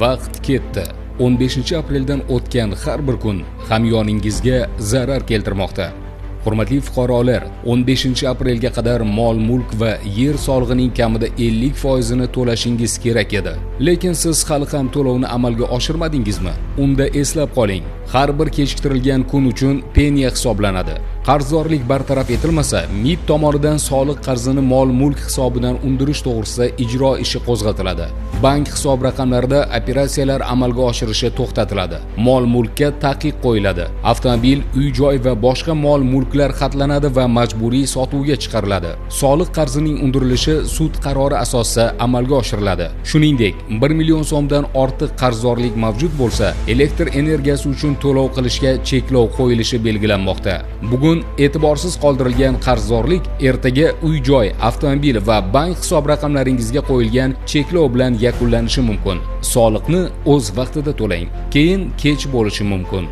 Vaqt ketdi. 15-apreldan o'tgan har bir kun hamyoningizga zarar keltirmoqda. Hurmatli fuqarolar, 15-aprelga qadar mol-mulk va yer solig'ining kamida 50% ni to'lashingiz kerak edi. Lekin siz hali ham to'lovni amalga oshirmadingizmi? Unda eslab qoling, har bir kechiktirilgan kun uchun penya hisoblanadi. Qarzdorlik bartaraf etilmasa, MIB tomonidan soliq qarzini mol-mulk hisobidan undirish to'g'risida ijro ishi qo'zg'atiladi. Bank hisob raqamlarida operatsiyalar amalga oshirishi to'xtatiladi. Mol-mulkka taqiq qo'yiladi. Avtomobil, uy-joy va boshqa mol-mulklar xatlanadi va majburiy sotuvga chiqariladi. Soliq qarzining undirilishi sud qarori asosida amalga oshiriladi. Shuningdek, 1 million so'mdan ortiq qarzdorlik mavjud bo'lsa, elektr energiyasi uchun to'lov qilishga cheklov qo'yilishi belgilanmoqda. Bugun e'tiborsiz qoldirilgan qarzdorlik ertaga uy-joy, avtomobil va bank hisob raqamlaringizga qo'yilgan cheklov bilan yakunlanishi mumkin. Soliqni o'z vaqtida to'lang. Keyin kech bo'lishi mumkin.